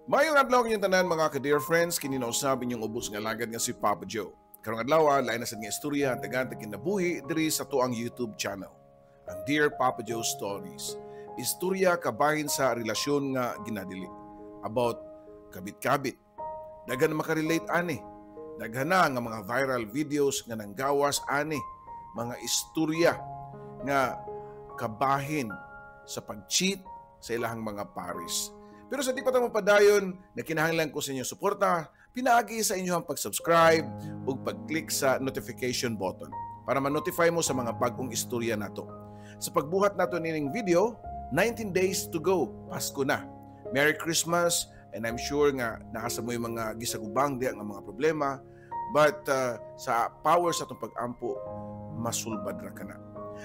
Maayong adlaw inyong tanan, mga ka-dear friends, kini na usab inyong ubos nga alagad nga si Papa Joe. Karong adlaw, lain na sad nga istorya ang tagaan kinabuhi diri sa atuang YouTube channel, ang Dear Papa Joe Stories. Istorya kabahin sa relasyon nga ginadili. About kabit-kabit. Daghan na makarelate ani. Daghan na nga mga viral videos nga nanggawas ani. Mga istorya nga kabahin sa pag-cheat sa ilahang mga pares. Pero sa di pa ta mapadayon, na kinahanglan ko sa inyong suporta, pinaagi sa inyong pag-subscribe ug pag-click sa notification button para ma-notify mo sa mga bagong istorya nato. Sa pagbuhat nato nining video, 19 days to go, Pasko na. Merry Christmas, and I'm sure nga naa sa mo'y mga gisagubang diya nga mga problema, but sa power sa atong pag-ampo, masulbad ra kana.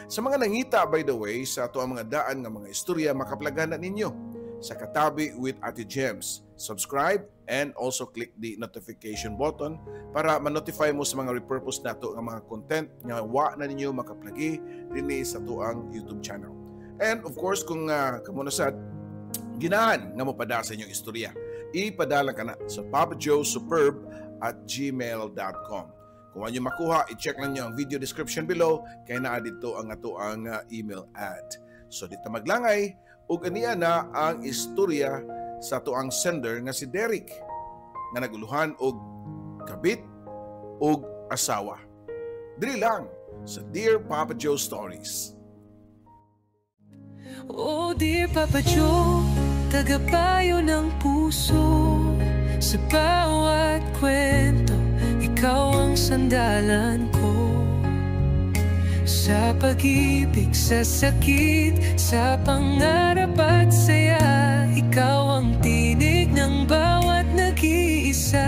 Sa mga nangita, by the way, sa ato ang mga daan nga mga istorya, makaplagan na ninyo sa Katabi with Ate Gems. Subscribe and also click the notification button para ma-notify mo sa mga repurpose nato nga mga content nga wa na ninyo makaplagi dinhi sa atuang YouTube channel. And of course, kung kamo na sad ginahan nga mopada sa inyong istorya, ipadala ka na sa papajoesuperb@gmail.com. Kung ano makuha, i-check lang nyo ang video description below kay naa dito ang atoang email ad. So dito maglangay, ug aniya na ang istorya sa atoang sender nga si Derek nga naguluhan og kabit og asawa. Diri lang sa Dear Papa Joe Stories. Oh dear Papa Joe, tagapayo ng puso. Sa bawat kwento, ikaw ang sandalan ko. Sa pag-ibig, sa sakit, sa pangarap at saya, ikaw ang tinig ng bawat nag-iisa.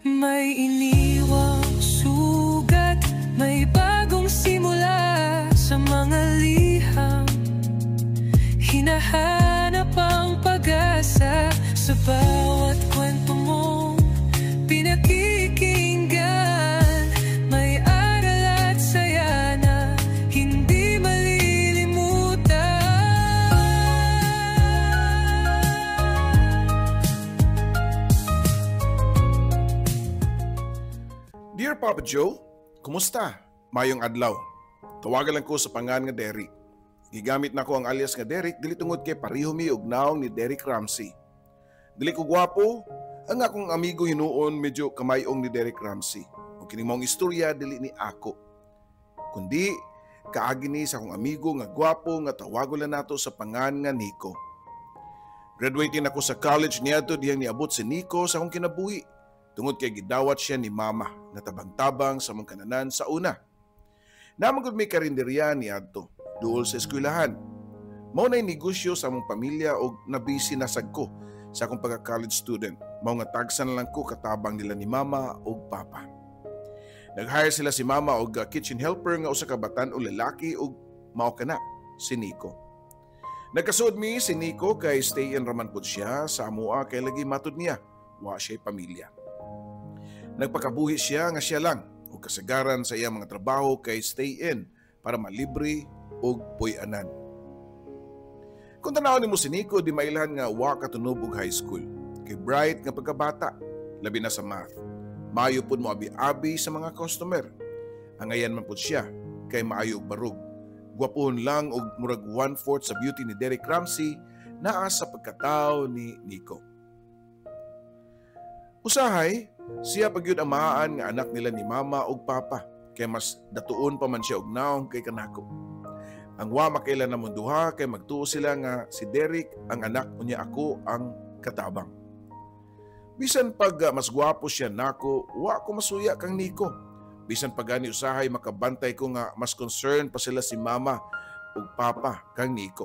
May iniwang sugat, may bagong simula. Sa mga liham, hinahanap ang pag-asa. Sa bawat kwento mong pinakikinggan, may aral at saya na hindi malilimutan. Dear Papa Joe, kumusta? Mayong adlaw. Tawagan lang ko sa pangan nga Derek. Gigamit na ko ang alias nga Derek dili tungod kay pareho mi og naong ni Derek Ramsey. Dili ko gwapo, ang akong amigo hinuon medyo kamayong ni Derek Ramsey. O kini maong istorya dili ni ako, kundi kaagi ni sa akong amigo nga gwapo nga tawagon lang nato sa pangan nga Nico. Graduating ako sa college niadto diyang niabot si Nico sa akong kinabuhi tungod kay gidawat siya ni mama nga tabang-tabang sa mong kananan sa una. Namagod may karinderya niadto duol sa eskwelahan. Mao na'y negosyo sa among pamilya og nabisi na sad ko sa akong pagka-college student. Mao nga tagsa na lang ko katabang nila ni mama og papa. Nag-hire sila si mama og kitchen helper nga usa ka batan o lalaki og mao kana si Nico. Nagkasuod mi si Nico kay stay in raman pud siya sa amoa kay lagi matud niya wa siya'y pamilya. Nagpakabuhi siya nga siya lang og kasagaran sa iyang mga trabaho kay stay in para malibre og puy-anan. Kung tanawon nimo si Nico, di mailhan nga wa katunob og high school. Kay bright nga pagkabata, labi na sa math. Maayo pud mo abi-abi sa mga customer. Angayan man pud siya kay maayo og barog. Gwapuhon lang og murag 1/4 sa beauty ni Derek Ramsey naa sa pagkatawo ni Nico. Usahay, siya pagyud ang maaan nga anak nila ni mama og papa kay mas datuon pa man siya og naong kay kanako. Ang wa makaila namong duha kay magtuo sila nga si Derek ang anak unya ako ang katabang. Bisan pag mas gwapo siya nako, wa ko masuya kang Nico. Bisan pag gani usahay makabantay ko nga mas concerned pa sila si mama ug papa kang Nico.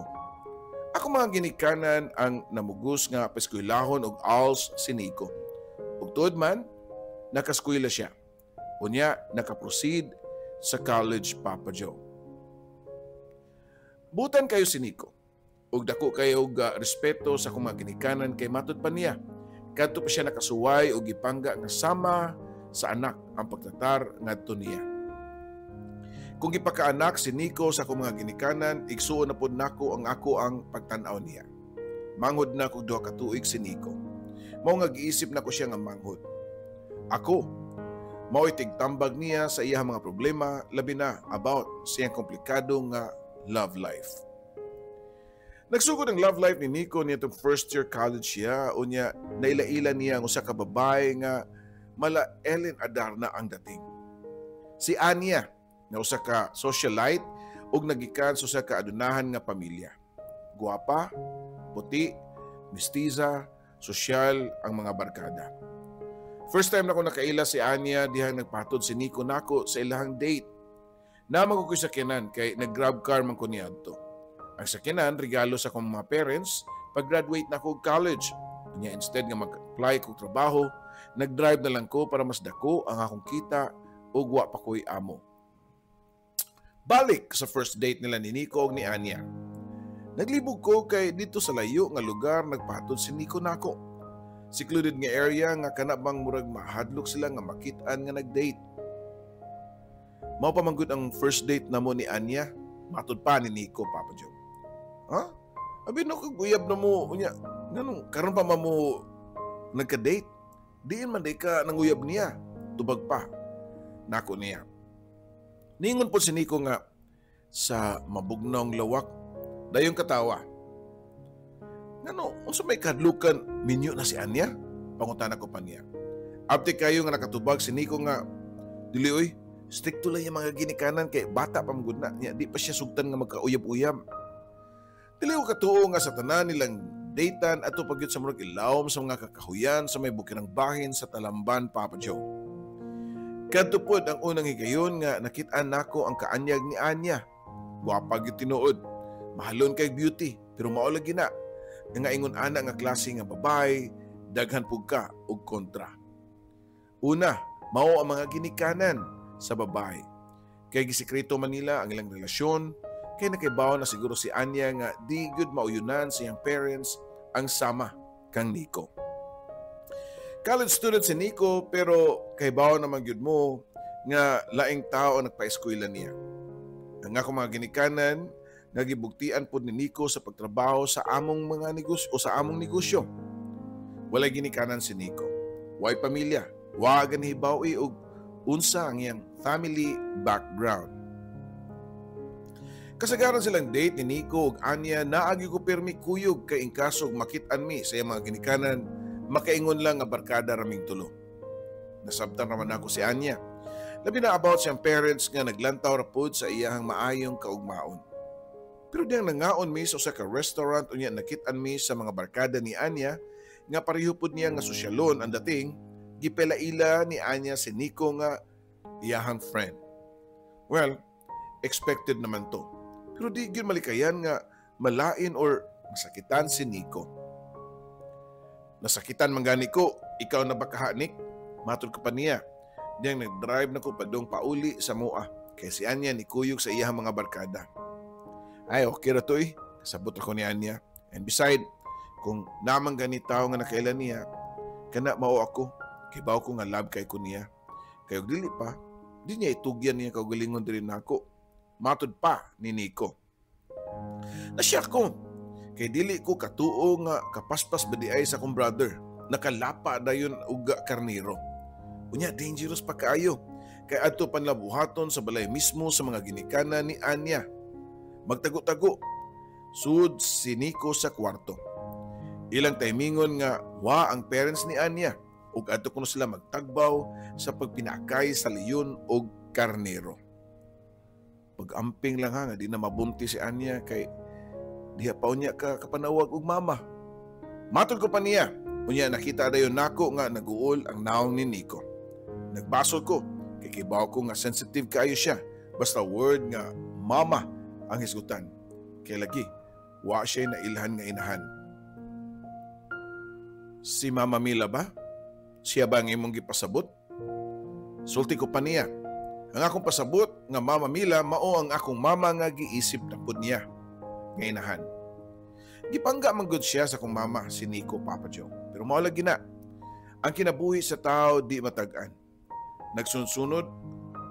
Ako mga ginikanan ang namugos nga paskwelahon og ALS si Nico. Ug tuod man, nakaskwela siya. Unya, nakaproceed sa college, Papa Joe. Butan kayo si Nico. Ug dako kayo og respeto sa akong mga ginikanan kay matud pa niya. Kadto pa siya nakasuway og gipangga nga sama sa anak ang pagtatar ngadto niya. Kung gipakaanak si Nico sa akong mga ginikanan, igsuon na pod nako ang ako ang pagtan-aw niya. Manghod na kog 2 ka tuig si Nico. Mao nga giisip nako siya nga manghod. Ako, mao'y tigtambag niya sa iyang mga problema, labi na about sa iyang komplikado nga love life. Nagsugod ang love life ni Nico niya first year college siya, unya naila-ila niya ang usa ka babae nga mala Ellen Adarna ang dating. Si Anya, nga usa ka socialite ug nagikan sa usa ka adunahan nga pamilya. Guwapa, puti, mestiza, sosyal ang mga barkada. First time na ko nakaila si Anya dihang nagpatod si Nico nako sa ilahang date. Naman ko sakyanan kay nag-grab car man ko niadto. Ang sakyanan regalo sa akong mga parents pag-graduate na ako college. Unya instead nga mag-apply kog trabaho, nag-drive na lang ko para mas dako ang akong kita ug wa pa ko'y amo. Balik sa first date nila ni Nico ug ni Anya. Naglibog ko kay dito sa layo nga lugar nagpatod si Nico nako. Secluded nga area nga kana bang murag mahadlok sila nga makit-an nga nag-date. Mao pa man gud ang first date namo ni Anya, matud pa ni Nico, Papa Joe. Ha? Abi no kag uyab na mo unya, nganong karon pa man mo nagka-date? Diin man day ka nanguyab niya, tubag pa nako niya. Ningon po si Nico nga sa mabugnong lawak dayong katawa. Ngano, unsa may kadlukan minyo na si Anya? Pangutana ko pa niya. Abti kayo nga nakatubag si Nico nga dili oy, stricto lang yung mga ginikanan kay bata pa man gud na niya, di pa siya sugtan nga magkauyab-uyab. Dili ko katuo nga sa tanan nilang datean ato pagyud sa murag ilawom sa mga kakahuyan sa may bukirang bahin sa Talamban, Papa Joe. Kadto pod ang unang higayon nga nakit-an nako ang kaanyag ni Anya. Gwapa gyud tinuod. Mahalon kay beauty pero mao lagi na nga ingon ana nga klase nga babae daghan pug ka og kontra. Una, mao ang mga ginikanan sa babae. Kay gisikreto man nila ang ilang relasyon, kay nakaibaw na siguro si Anya nga di gyud mauyunan sa iyang parents ang sama kang Nico. College student si Nico pero kaibaw naman gyud mo nga laing tao ang nagpa-eskwela niya. Ang akong mga ginikanan nga gibugtian pod ni Nico sa pagtrabaho sa among mga negosyo o sa among negosyo. Walay ginikanan si Nico. Way pamilya. Wa gani hibaw-i og unsa ang iyang family background. Kasagaran silang date ni Nico ug Anya, naagi ko pirmi kuyog kay in kaso makit-an mi sa iyang mga ginikanan, makaingon lang nga barkada raming tulo. Nasabtan raman ako si Anya. Labi na about siyang parents nga naglantaw ra pod sa iyahang maayong kaugmaon. Pero diyang nangaon mi sa usa ka restaurant unya nakit-an mi sa mga barkada ni Anya nga pareho pod niya nga sosyalon ang dating, gipelaila ni Anya si Nico nga iyahang friend. Well, expected naman to. Pero di gyud malikayan nga malain or masakitan si Nico. Nasakitan man gani ko, ikaw na ba kaha, Nick? Matod ko pa niya. Diyang nag-drive na ko padong pauli sa mua. Kay si Anya ni kuyog sa iyahang mga barkada. Ay, okay ra to eh. Kasabot ako ni Anya. And beside, kung namang gani tao nga nakailan niya, kana mao ako. Kibaw ko nga love kay ko niya. Kay og dili pa, di niya itugyan niya kaugalingon diri nako. Matod pa ni Nico. Nasya ko. Kay dili ko katuo nga kapaspas ba di ay sa akong brother. Nakalapa dayon og karniro. Unya dangerous pa kaayo. Kay adto panlabuhaton sa balay mismo sa mga ginikanan ni Anya. Magtago-tago. Sud si Nico sa kwarto. Ilang timingon nga wa ang parents ni Anya ug adto kuno sila magtagbaw sa pagpinakay sa leyon og karnero. Pag-amping lang ha nga di na mabunti si Anya kay diha pa unya ka kapanawag og mama. Matod ko pa niya, unya nakita dayon nako nga naguol ang naong ni Nico. Nagbasol ko kay kibaw ko nga sensitive kaayo siya basta word nga mama ang hisgutan. Kay lagi wa siya nailhan nga inahan. Si Mama Mila ba? Siya ba ang imong gipasabot? Sulti ko pa niya. Ang akong pasabot nga Mama Mila mao ang akong mama nga giisip na pud niya nga inahan. Gipangga man gud siya sa akong mama si Nico, Papa Joe. Pero mao lagi na ang kinabuhi sa tao di matag-an. Nagsunod-sunod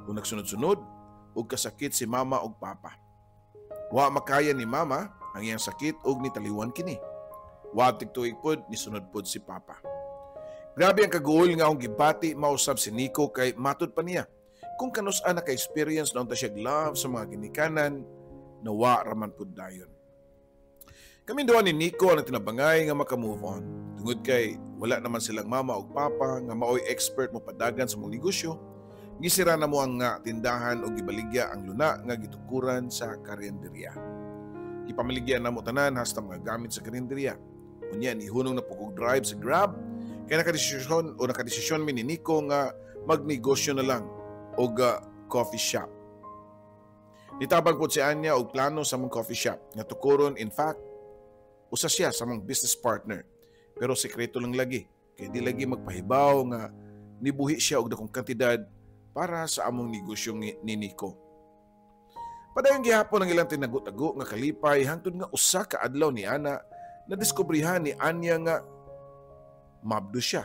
o nagsunod-sunod og kasakit si mama og papa. Wa makaya ni mama ang iyang sakit og nitaliwan kini. Wa tig tuig pod nisunod pod si Papa. Grabe ang kaguol nga akong gibati mausab si Nico kay matud pa niya kung kanus-a naka-experience na unta siya love sa mga ginikanan, nawa raman pud dayon. Kami duha ni Nico ang tinabangay nga maka-move on. Tungod kay wala naman silang mama ug papa nga maoy expert mo padagan sa mong negosyo, gisira na mo ang nga tindahan og gibaligya ang luna nga gitukuran sa karinderya. Gipamaligya na mo tanan hasta mga gamit sa karinderya. Unya nihunong na pud kog drive sa Grab kay nakadesisyon o nakadesisyon mi ni Nico nga magnegosyo na lang og coffee shop. Nitabang pod si Anya og plano sa among coffee shop nga tukuron. In fact, usa siya sa among business partner, pero sekreto lang lagi kay di lagi magpahibaw nga nibuhi siya og dakong kantidad para sa among negosyo ni Nico. Padayon gihapon ang ilang tinago-tago nga kalipay hangtod nga usa ka adlaw ni ana nadiskubrihan ni Anya nga mabdo siya.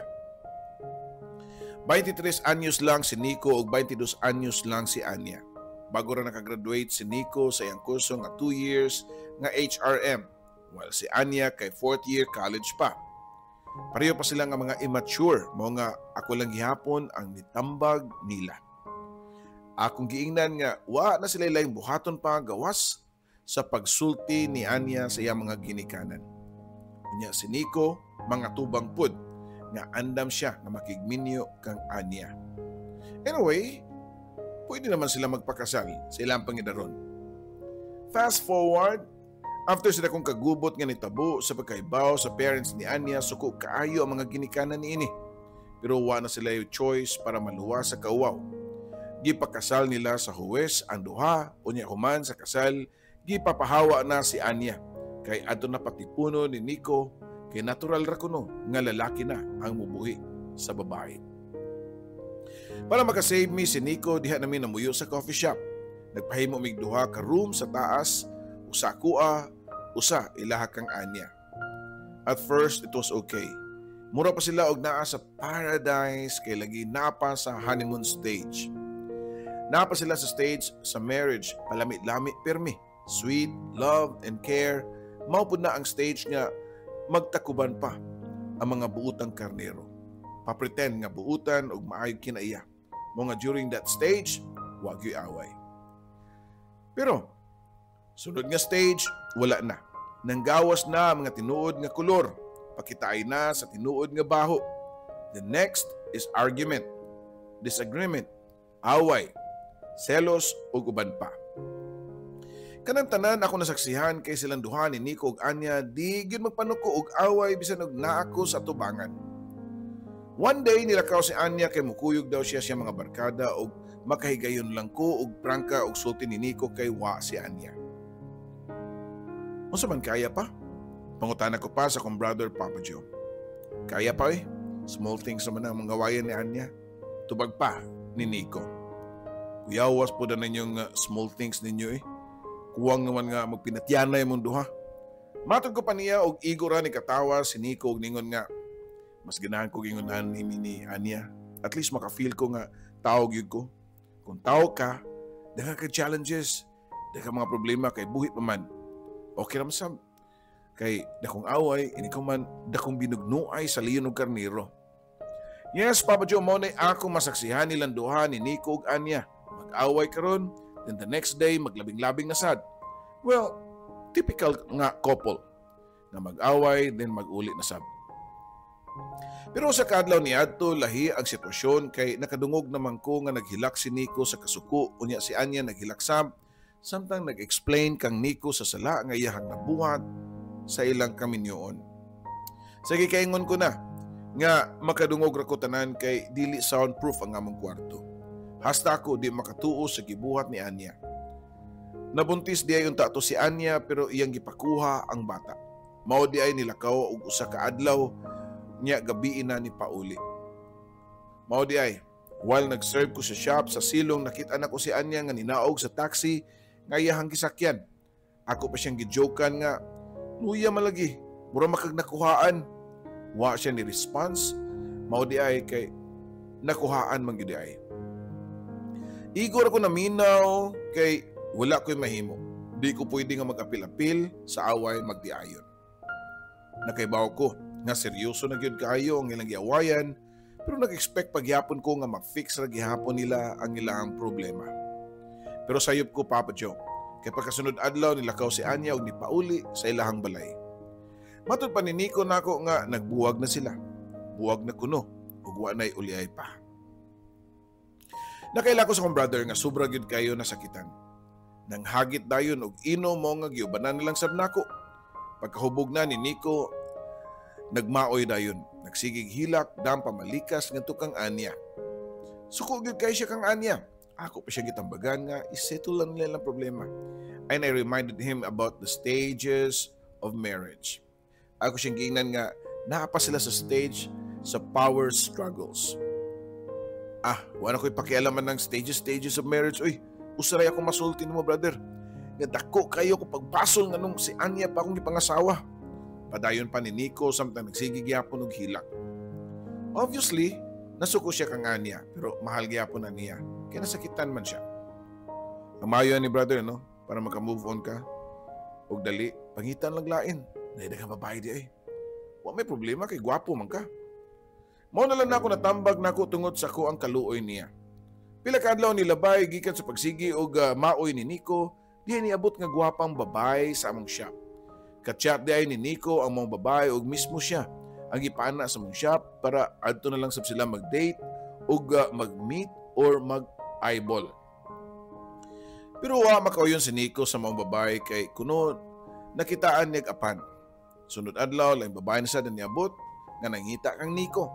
23 anyos lang si Nico ug 22 anyos lang si Anya. Bago ra nakagraduate si Nico sa iyang kurso nga 2 years nga HRM, while si Anya kay 4th year college pa. Pareho pa sila nga mga immature, mao nga ako lang gihapon ang nitambag nila. Akong giingnan nga wa na sila laing buhaton pa gawas sa pagsulti ni Anya sa iyang mga ginikanan. Unya si Nico mga tubang pud nga andam siya nga makigminyo kang Anya. Anyway, pwede naman sila magpakasal sa ilang pangidaron. Fast forward, after sila kong kagubot nga nitabo sa pagkaibaw sa parents ni Anya, suko kaayo ang mga ginikanan niini. Pero wa na sila yung choice para maluwas sa kauwaw. Gipakasal nila sa huwes ang duha, unya human sa kasal, gipapahawa na si Anya. Kay adto na patipuno ni Nico, kay natural ra kuno nga lalaki na ang mubuhi sa babae. Para makasave mi si Nico, diha namin namuyo sa coffee shop. Nagpahimo mig duha ka room sa taas, usa kua, usa ilaha kang Anya. At first, it was okay. Mura pa sila og naa sa paradise kay lagi naa pa sa honeymoon stage. Naa pa sila sa stage sa marriage, palami-lami pirmi. Sweet, love, and care. Mao pud na ang stage nga magtakuban pa ang mga buutang karnero. Pa-pretend nga buutan og maayo kinaiya. Mao nga during that stage, wa gyud away. Pero sunod nga stage, wala na. Nanggawas na ang mga tinuod nga kolor. Pakitaay na sa tinuod nga baho. The next is argument, disagreement, away, selos ug uban pa. Kanang tanan ako nasaksihan kay silang duha ni Nico ug Anya di gyud magpanuko og away bisan og naa ko sa tubangan. One day nilakaw si Anya kay mukuyog daw siya sa mga barkada og makahigayon lang ko og prangka og sulti ni Nico kay wa si Anya. Unsa man, kaya pa? Pangutana ko pa sa akong brother, Papa Joe. "Kaya pa eh. Small things naman ang mga wayan ni Anya," tubag pa ni Nico. "Kuyawas po na ninyong small things ninyo eh. Kuwang naman nga magpinatyanay mong duha." Matod ko pa niya og igo ra ni katawa si Nico og ningon nga, "Mas ganahan ko ingon ni Anya. At least maka-feel ko nga tao gyud ko. Kung tao ka, daghan ka challenges, daghan mga problema kay buhi pa man. Okay ra sab. Kay dakong away, ini ko man dakong binugnuay sa leon og karniro." Yes, Papa Joe, mao na ako masaksihan nilang duha ni Nico ug Anya. Mag-away karon, then the next day maglabing-labing na sad. Well, typical nga couple na mag-away then mag-uli na sab. Pero sa kadlaw ni adto, lahi ang sitwasyon kay nakadungog naman ko nga naghilak si Nico sa kasuko, unya si Anya naghilak sab samtang nag-explain kang Nico sa sala nga iyahang nabuhat sa ilang kaminyoon. Sige, kaingon ko na nga makadungog ra ko tanan kay dili soundproof ang among kwarto. Hasta ako di makatuo sa gibuhat ni Anya. Nabuntis di ay unta to si Anya pero iyang gipakuha ang bata. Mao di ay nilakaw og usa ka adlaw nya gabi na ni pauli. Mao di ay while nag-serve ko sa shop sa silong, nakita na ko si Anya nga ninaog sa taxi nga iyahang gisakyan. Ako pa siyang gijokan nga, "Luya malagi, mura makag nakuhaan." Wa siya ni response, mao di ay kay nakuhaan man gyud ay. Igor ako naminaw kay wala ko'y mahimo. Di ko pwede nga mag-apil-apil sa away magdiayon. Nakaibaw ko nga seryoso na gyud kaayo ang ilang giawayan, pero nag-expect pagyapon ko nga ma-fix ra gihapon nila ang ilang problema. Pero sayop ko, Papa Joe, kay pagkasunod adlaw nilakaw si Anya og nipauli sa ilahang balay. Matud pa ni Nico nako nga nagbuwag na sila. Buwag na kuno ug wa na'y uliay pa. Nakaila ko sa akong brother nga sobra gyud kayo nasakitan. Nang hagit dayon og ino mo nga giubanan nilang sab nako. Pagkahubog na ni Nico, nagmaoy dayon. Nagsigig hilak dam pamalikas ngadto kang Anya. Suko gyud kay siya kang Anya. Ako pa siya gitambagan nga isettle lang nila ang problema. And I reminded him about the stages of marriage. Ako siyang giingnan nga naa pa sila sa stage sa power struggles. "Ah, wala ko'y pakialaman ng stages of marriage. Uy, usaray ako masulti mo, brother. Nga dako kayo ko pagbasol nga nung si Anya pa akong gipangasawa." Padayon pa ni Nico samtang nagsige gyapon og hilak. Obviously, nasuko siya kang Anya, pero mahal gyapon na niya. Kaya nasakitan man siya. Ang maayo ni, brother, no? Para maka-move on ka. Og dali, pangitan lang lain. Naay daghang babae di ay. Wa may problema kay gwapo man ka. Mao na lang nako natambag nako tungod sa ko ang kaluoy niya. Pila ka adlaw nilabay gikan sa pagsigi og maoy ni Nico, diha niabot nga gwapang babae sa among shop. Kachat di ay ni Nico ang mga babae ug mismo siya ang gipaana sa among shop para adto na lang sab sila mag-date ug mag-meet or mag-eyeball. Pero wa makauyon si Nico sa mga babae kay kuno nakitaan niya apan. Sunod adlaw, laing babae na sad niabot nga nangita kang Nico.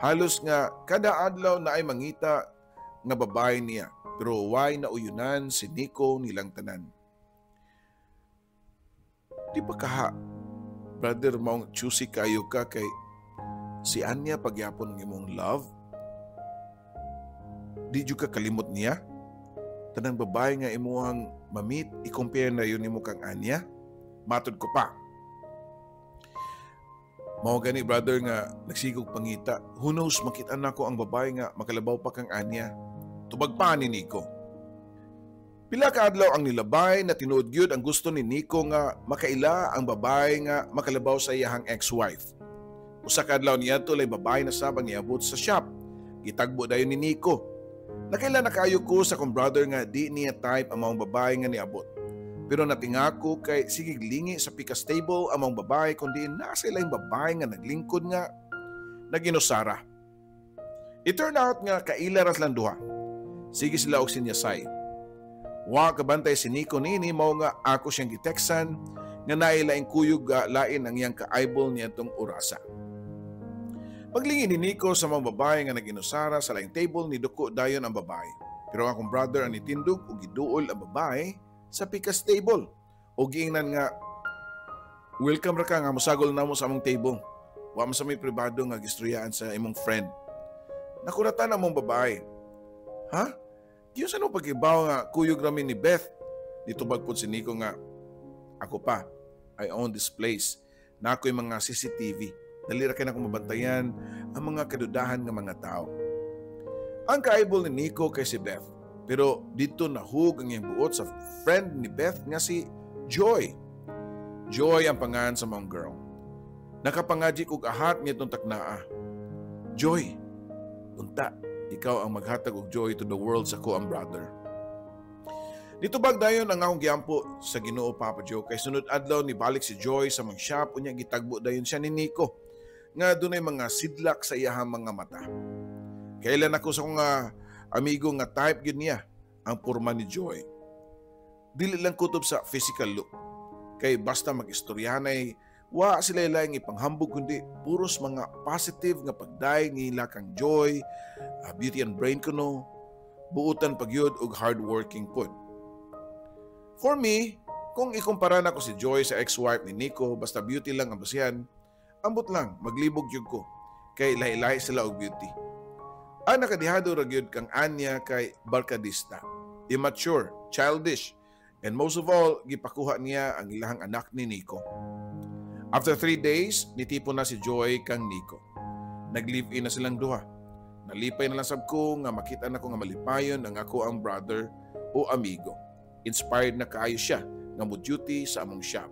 Halos nga kada adlaw na ay mangita nga babae niya, pero way na uyunan si Nico nilang tanan. Di ba kaha, brother, maong choosy kayo ka kay si Anya pagyapon ng imong love? Di jud ka kalimot niya? Tanang babae nga imuhang ma-meet, i-compare na yun nimo kang Anya? Matod ko pa. Mao gani, brother, nga nagsigog pangita. Who knows, makita nako ang babae nga makalabaw pa kang Anya. Tubag pa ni Nico. Pila ka adlaw ang nilabay na tinuod gyud ang gusto ni Nico nga makaila ang babae nga makalabaw sa iyahang ex-wife. Usa ka adlaw niadto, lay babae na sab ang niabot sa shop. Gitagbo dayon ni Nico. Nakaila na kaayo ko sa akong brother nga di niya type ang maong babae nga niabot. Pero natinga ko kay sigig lingi sa pikas table ang maong babae kundi nasa ilang babae nga naglingkod nga naginusara. It turned out nga kaila ras lang duha. Sige sila og sinyasay. Wa kabantay si Nico nini, mao nga ako siyang giteksan nga naay laing kuyog lain ang iyang ka-eyeball niadtong orasa. Paglingi ni Nico sa mga babae nga naginusara sa laing table, ni duko dayon ang babae. Pero akong brother ang nitindog ug giduol ang babae sa pikas table. O giingnan nga, "Welcome ra ka nga mosagol namo sa among table. Wa man sa may pribado nga gistruyaan sa imong friend." Nakuratan ang mong babae. "Ha? Giunsa nimo pag-ibaw nga kuyog rami ni Beth?" Nitubag pod si Nico nga, "Ako pa, I own this place. Na ako'y mga CCTV. Dali ra kay nako mabantayan ang mga kadudahan nga mga tao." Ang ka-eyeball ni Nico kay si Beth. Pero dito nahug ang iyang buot sa friend ni Beth nga si Joy. Joy ang pangan sa mga girl. Nakapangaji kog ahat nitong taknaa. Joy, unta, ikaw ang maghatag og joy to the world sa ko ang brother. Nitubag dayon ang akong giampo sa Ginoo, Papa Joe, kay sunod adlaw ni balik si Joy sa mga shop, unya gitagbo dayon siya ni Nico nga dunay mga sidlak sa iyahang mga mata. Kailan ako sa akong amigo nga type gyud niya ang porma ni Joy. Dili lang kutob sa physical look. Kay basta mag-istoryahanay, wa sila laing ipanghambog kundi puros mga positive nga pagday nila kang Joy, beauty and brain kuno, buutan pagyud og hardworking pod. For me, kung ikumpara nako si Joy sa ex-wife ni Nico, basta beauty lang ang basihan, ambot lang, maglibog gyud ko. Kay lahi-lahi sila og beauty. Ang nakadihado ra gyud kang Anya kay barkadista, immature, childish, and most of all, gipakuha niya ang ilahang anak ni Nico. After 3 days, nitipon na si Joy kang Nico. Nag-live-in na silang duha. Nalipay na lang sab ko nga makita na ko nga malipayon ang ako ang brother o amigo. Inspired na kaayo siya nga mo duty sa among shop.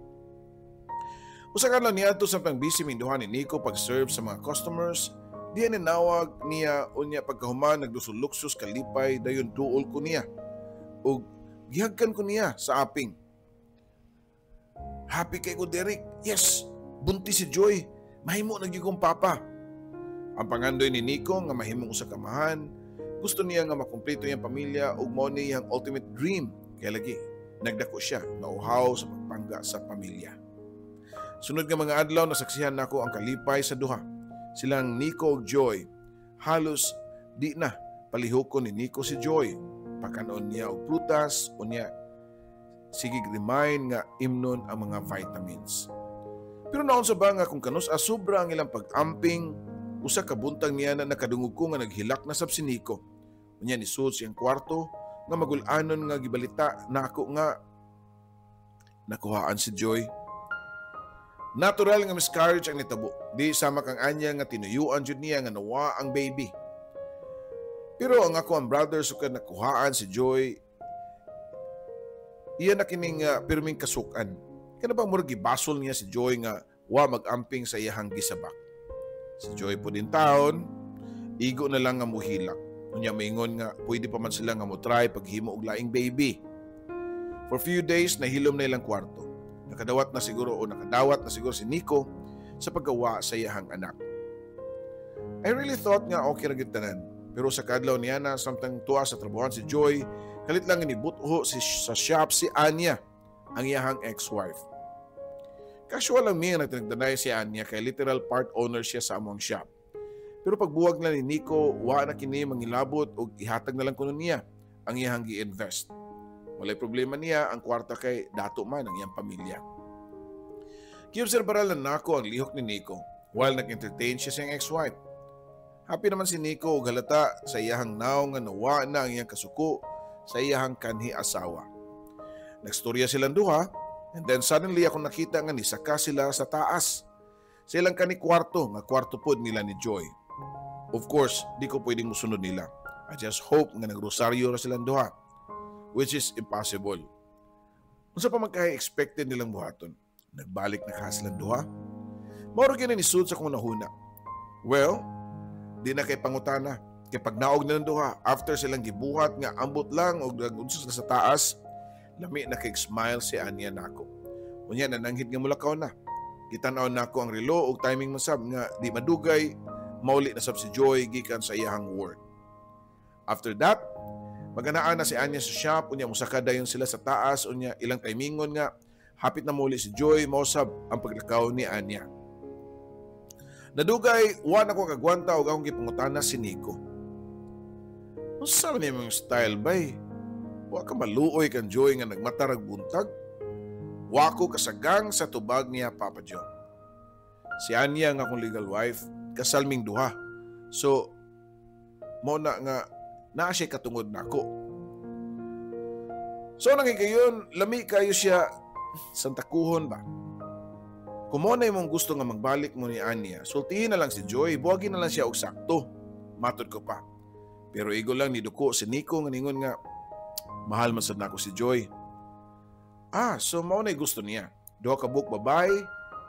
Usa ka adlaw niadto, samtang busy ming duha ni Nico pag-serve sa mga customers, diya ninawag niya. Unya pagkahuman, naglusol-luksos kalipay, dayon duol ko niya. Ug gihagkan ko niya sa aping. "Happy kay ko, Derek. Yes, buntis si Joy. Mahimo na gyud kong papa." Ang pangandoy ni Nico nga mahimong usa ka amahan, gusto niya nga makumpleto iyang pamilya ug mao ni iyang ultimate dream. Kaya lagi nagdako siya nga uhaw sa pagpangga sa pamilya. Sunod nga mga adlaw, nasaksihan nako ang kalipay sa duha. Silang Nico ug Joy. Halos di na palihukon ni Nico si Joy. Pakanon niya og prutas, unya sige remind nga imnon ang mga vitamins. Pero naon sa ba nga kung kanus sobra ang ilang pag-amping, usa ka buntag niya na nakadungog ko nga naghilak na sab si Nico. Unya nisud siyang kwarto nga magulanon nga gibalita na ako nga nakuhaan si Joy. Natural nga miscarriage ang nitabo. Di sama kang Anya nga tinuyuan jud niya nga nawa ang baby. Pero ang ako ang brother, sukad nakuhaan si Joy, iya na kining pirming kasukan. Kana bang murag gibasol niya si Joy nga wa mag-amping sa iyahang gisabak. Si Joy po din taon, igo na lang nga muhilak. Unya maingon nga pwede pa man sila nga mo try paghimo og laing baby. For few days, nahilom na ilang kwarto. Nakadawat na siguro o nakadawat na siguro si Nico sa paggawa sa iyahang anak. I really thought nga okay ra gyud tanan. Pero sa kadlaw niya na, samtang tuwa sa trabuhan si Joy, kalit lang nibutho sa shop si Anya, ang iyahang ex-wife. Casual lang miya nagtinagdanay si Anya kay literal part owner siya sa among shop. Pero pagbuwag na ni Nico, wa na kini mangilabot og ihatag na lang kuno niya ang iyahang gi-invest. Walay problema niya ang kwarta kay dato man ang iyang pamilya. Giobserbaran lang nako ang lihok ni Nico while nag-entertain siya sa iyang ex-wife. Happy naman si Nico ug halata sa iyahang naong nga nawa na ang iyang kasuko sa iyahang kanhi asawa. Nagstorya silang duha and then suddenly ako nakita nga nisaka sila sa taas. Sa ilang kani kwarto, nga kwarto pod nila ni Joy. Of course, di ko pwedeng musunod nila. I just hope nga nagrosaryo ra silang duha, which is impossible. Unsa pa man kay expected nilang buhaton? Nagbalik na ka silang duha? Mao ra gyud ni sud sa akong nahuna. Well, di na kay pangutana. Kay pag naog na ng duha, after silang gibuhat nga ambot lang og nag-unsa sila sa taas, lami na kay smile si Anya nako. Unya nananghid nga mulakaw na. Gitan-aw nako ang relo og timing man sab nga di madugay mauli na sab si Joy gikan sa iyahang work. After that, maganaan na si Anya sa shop, unya musaka dayon sila sa taas, unya ilang timingon nga hapit na muli si Joy, mausab ang paglakaw ni Anya. Nadugay, wa na ko kagwanta og akong gipangutana si Nico. "Unsa man imong style, bay? Wa ka maluoy kan Joy nga nagmatarag buntag?" Wa ko kasagang sa tubag niya, Papa Joe. Si Anya nga akong legal wife, kasal ming duha. So, mo na nga naa siya katungod nako. So nang higayon, lami kayo siya santakuhon ba? Kung mo na imong gusto nga magbalik mo ni Anya, sultihin na lang si Joy, buwagin na lang siya og sakto. Matod ko pa. Pero igo lang ni duko si Nico nga ningon nga mahal man sad nako si Joy. Ah, so mao na gusto niya. Duha ka buok babae,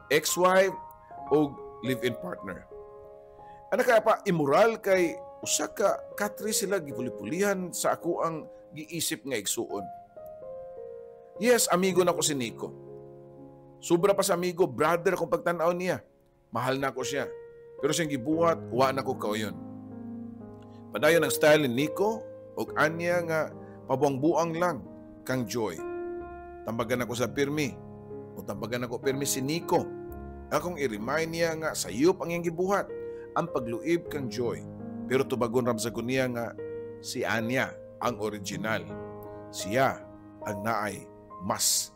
ex-wife og live-in partner. Ana kaya pa immoral kay usa ka katri sila gipuli-pulihan sa ako ang giisip nga igsuon. Yes, amigo na ko si Nico. Sobra pa sa amigo, brother akong pagtan-aw niya. Mahal na ko siya. Pero siyang gibuhat, wa na ko kauyon. Padayon ang style ni Nico ug Anya nga pabuang-buang lang kang Joy. Tambagan ako sa pirmi. O tambagan ako pirmi si Nico. Akong i-remind niya nga sayop ang iyang gibuhat, ang pagluib kang Joy. Pero tubagon ramsa ko niya nga si Anya ang original. Siya ang naay mas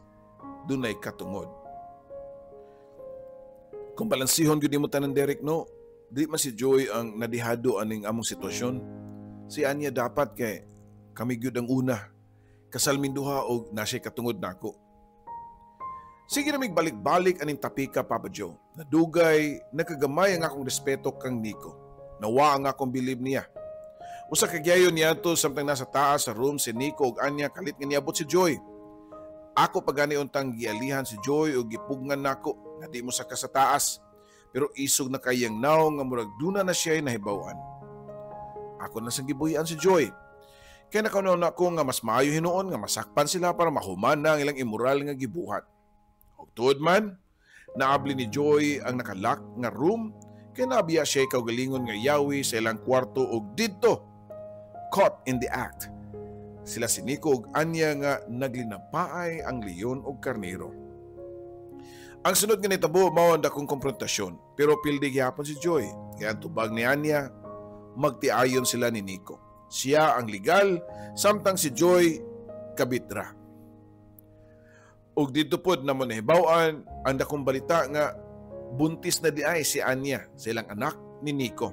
dunay katungod. Kung balansihon gyud nimo tanan, Derek, no, di man si Joy ang nadihado aning among sitwasyon. Si Anya dapat kay kami gyud ang una. Kasal min duha og na siya katungod nako. Sige na balik-balik aning tapika, Papa Joe. Nadugay, nakagamay ang akong respeto kang Nico. Nawa ang akong bilib niya. Usa ka gyayon niya to, samtang nasa taas sa room si Nico ug Anya, kalit nga niabot si Joy. Ako pa gani untang gialihan si Joy ug gipugngan nako. Nga di mo saka sa taas. Pero isog na kayang naong nga murag duna na siya nahibaw-an. Ako na sang gibuhian si Joy. Kaya nakaunaw na ako nga mas maayo hinuon nga masakpan sila para mahuman na ang ilang immoral nga gibuhat. Og tuod man, naabli ni Joy ang nakalock nga room kaya naabiya siya kaugalingon nga yawi sa ilang kwarto og didto caught in the act. Sila si Nico ug Anya nga naglinapaay ang leon og karnero. Ang sunod nga nitabo mao ang dakong konfrontasyon, pero pildi gihapon si Joy. Kaya ang tubag ni Anya, magtiayon sila ni Nico. Siya ang legal, samtang si Joy kabitra. Ug didto pod namo nahibaw-an ang dakong balita nga buntis na di ay si Anya sa ilang anak ni Nico.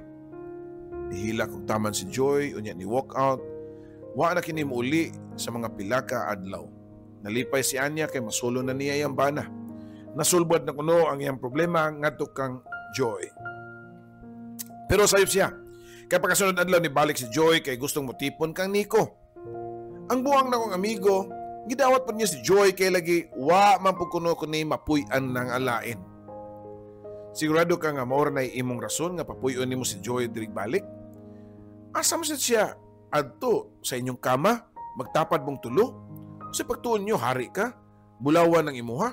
Nihilak og taman si Joy, unya ni walk out. Wa na kini muuli sa mga pila ka adlaw. Nalipay si Anya kay masulo na niya iyang bana. Nasulbad na kuno ang iyang problema ngadto kang Joy. Pero sayop siya. Kay pagkasunod adlaw ni balik si Joy kay gustong motipon kang Nico. Ang buang na kong amigo, gidawat po niya si Joy kay lagi wa man pud kuno kuni mapuy-an ng alain. Sigurado ka nga mao ra nay imong rason nga papuy-on nimo si Joy diri balik? Asa man siya adto sa inyong kama, magtapad mong tulo? Sa pagtuon nyo, hari ka? Bulawan ang imuha?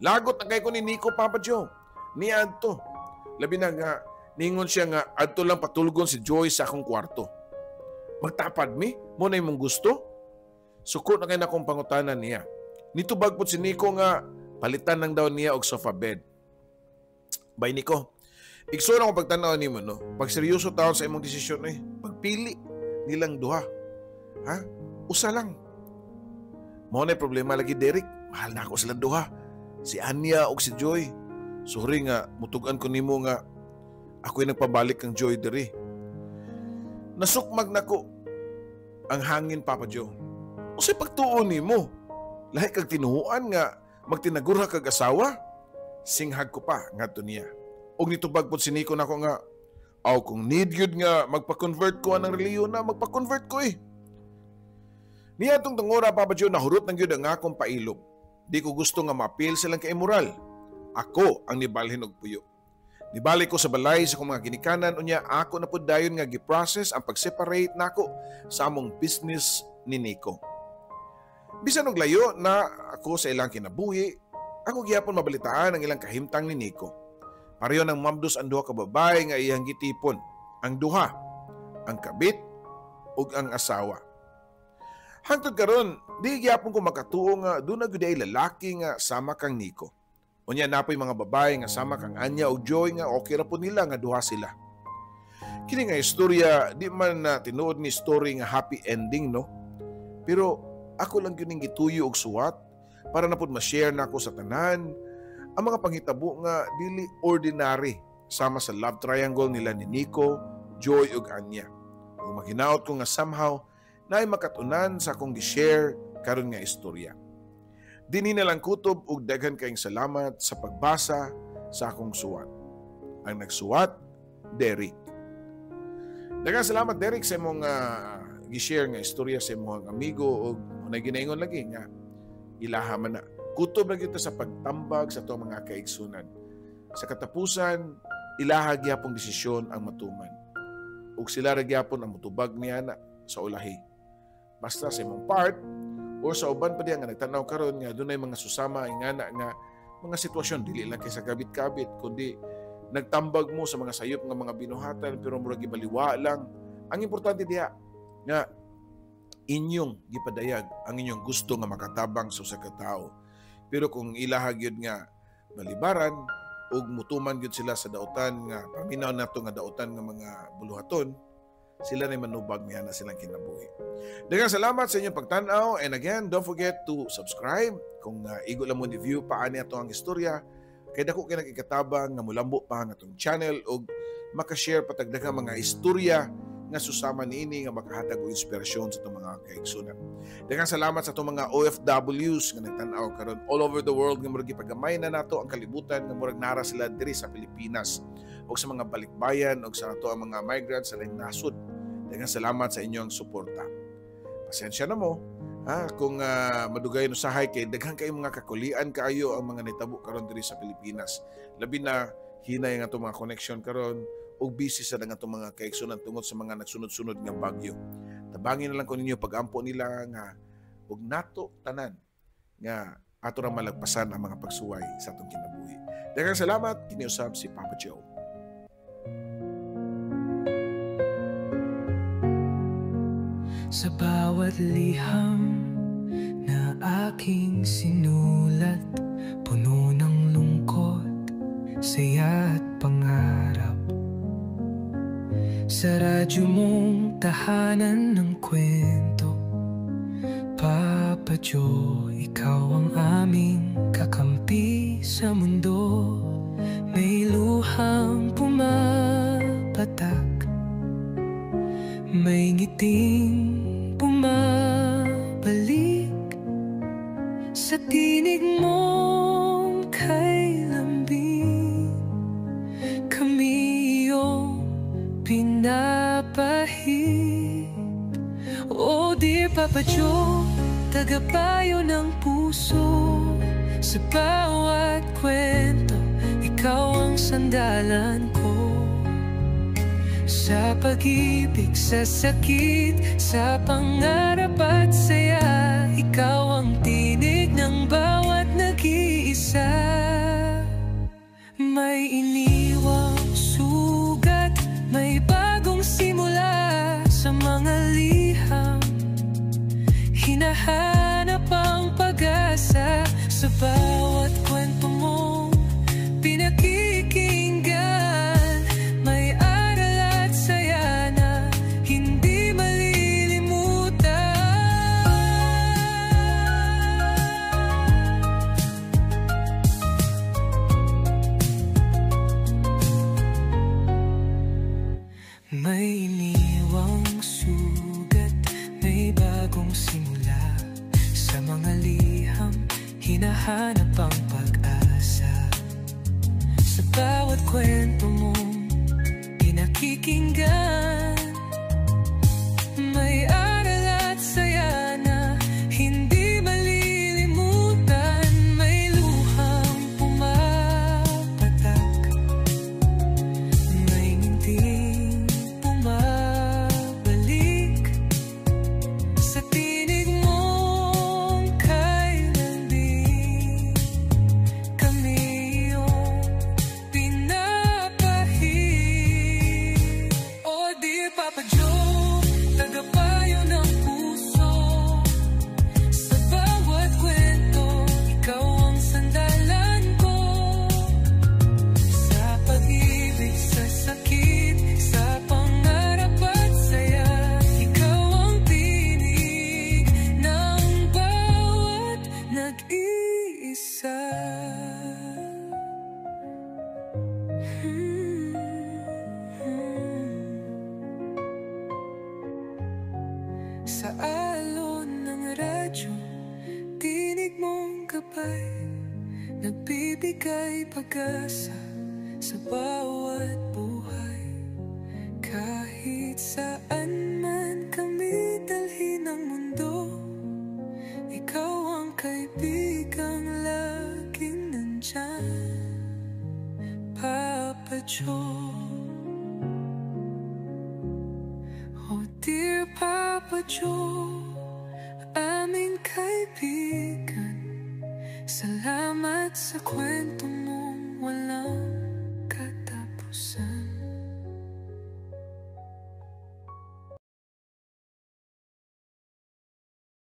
Lagot ang kay ko ni Nico, Papa Joe. Ni adto. Labi na nga, ningon siya nga adto lang patulgon si Joy sa akong kwarto. Magtapad mi? Mo na imong gusto? Suko na kay na akong pangutanan niya. Nitubag po si Nico nga palitan lang daw niya og sofa bed. Bay Nico, igsoon ako pagtanaw nimo, no? Pag seryoso taon sa imong desisyon eh, pagpili nilang duha. Ha? Usa lang. Mao na problema lagi, Derek. Mahal na ako silang duha. Si Anya ug si Joy. Sorry nga mutug-an ko nimo nga ako'y nagpabalik kang Joy diri. Nasukmag nako ang hangin, Papa Joe. Unsay pagtuo nimo? Lahi kag tinuhuan nga magtinagurha kag asawa? Singhag ko pa ngadto niya. Og nitubag pod si Nico nako nga aw kung need gyud nga magpa-convert ko anang relihiyon na magpa-convert ko eh. Niya atong tungora, Papa Joe, nahurot nang gyud ang akong pailog. Di ko gusto nga maapil silang kaimoral. Ako ang nibalhin og puyo. Nibalik ko sa balay sa akong mga ginikanan, unya ako na pud dayon nga gi-process ang pag-separate nako sa among business ni Nico. Bisan og layo na ako sa ilang kinabuhi, ako gihapon mabalitaan ang ilang kahimtang ni Nico. Pareho ng mamdos ang duha ka babae nga iyang gitipon. Ang duha, ang kabit ug ang asawa. Hangtod karon, di gihapon ko makatuo nga doon na gyud ay lalaki nga sama kang Nico. Unya napoy mga babae nga sama kang Anya ug Joy nga okay ra po nila nga duha sila. Kini nga istorya di man na tinuod ni story nga happy ending, no. Pero ako lang gyud ning gituyo og suwat para na pud ma-share nako sa tanan ang mga panghitabo nga dili ordinary sama sa love triangle nila ni Nico, Joy ug Anya. Ug maghinaot ko nga somehow naay makatunan sa akong gi-share karon nga istorya. Dinhi na lang kutob ug daghan kayong salamat sa pagbasa sa akong suwat. Ang nagsuwat, Derek. Daghang salamat, Derek, sa imong gi-share nga istorya sa imong amigo ug unay ginaingon lagi nga ilaha man na. Kutob na gyud ta sa pagtambag sa atong mga kaigsunan. Sa katapusan, ilaha gyapong desisyon ang matuman. Ug sila ra gyapon ang mutubag niya na sa ulahi. Basta sa imong part or sa uban pa diya nga nagtanaw karon nga dunay mga susama ingana nga mga sitwasyon dili lang kay sa kabit-kabit kundi nagtambag mo sa mga sayop nga mga binuhatan pero murag gibaliwa lang. Ang importante diha nga inyong gipadayag ang inyong gusto nga makatabang sa usa ka tawo. Pero kung ilaha gyud nga balibaran ug mutuman gyud sila sa dautan nga paminaw nato nga dautan nga mga buluhaton, sila na manubag niya na silang kinabuhi. Daghang salamat sa inyong pagtan-aw, and again, don't forget to subscribe kung igo lang mo ni view pa ani ato ang istorya kay dako kay nagikatabang nga mulambo pa ang atong channel ug makashare patag daghang mga istorya nga susama niini nga makahatag og inspirasyon sa atong mga kaigsunan. Daghang salamat sa atong mga OFWs nga nagtan-aw karon all over the world nga murag gipagamay na nato ang kalibutan nga murag nara sila diri sa Pilipinas ug sa mga balikbayan ug sa ato ang mga migrants sa laing nasod. Daghang salamat sa inyong suporta. Pasensya na mo. Ha, kung madugay no sahay kay daghan kay mga kakulian kaayo ang mga nitabo karon diri sa Pilipinas. Labi na hinay nga atong mga connection karon ug busy sa nga atong mga kaigsunan tungod sa mga nagsunod-sunod nga bagyo. Tabangin na lang ko ninyo pag-ampo nila nga ug nato tanan nga ato ra malagpasan ang mga pagsuway sa atong kinabuhi. Daghang salamat, kiniusab si Papa Joe. Sa bawat liham na aking sinulat, puno ng lungkot, saya at pangarap. Sa radyo mong tahanan ng kwento, Papa Joe, ikaw ang aming kakampi sa mundo. May luhang pumapatak, may ngiting bumabalik. Sa tinig mong kay lambing, kami iyong pinapahid. Oh dear Papa Joe, tagapayo ng puso. Sa bawat kwento, ikaw ang sandalan ko. Sa pag-ibig, sa sakit, sa pangarap at saya, ikaw ang tinig ng bawat nag-iisa. May iniwang sugat, may bagong simula. Sa mga liham, hinahanap ang pag-asa. Sa bawat kwento mong pinakikinggan, may aral at saya na hindi malilimutan. May iniwang sugat, may bagong simula. Sa mga liham, hinahanap ang pag-asa. Sa bawat kwento mong pinakikinggan, may aral at saya na hindi malilimutan. May luhang pumapatak, may ngiting bumabalik. Sa tinig mong kay lambing, kami iyong pinapahid. Oh dear Papa Joe, tagapayo ng puso. Sa bawat kwento, ikaw ang sandalan ko. Sa pag-ibig, sa sakit, sa pangarap at saya, ikaw ang tinig ng bawat nag-iisa. Sa alon ng radyo, tinig mong gabay, nagbibigay pag-asa sa bawat buhay. Kahit saan man kami dalhin ng mundo, ikaw ang kaibigang laging nandyan, Papa Joe. Oh dear Papa Joe, aming kaibigan, salamat sa kwento mong walang katapusan.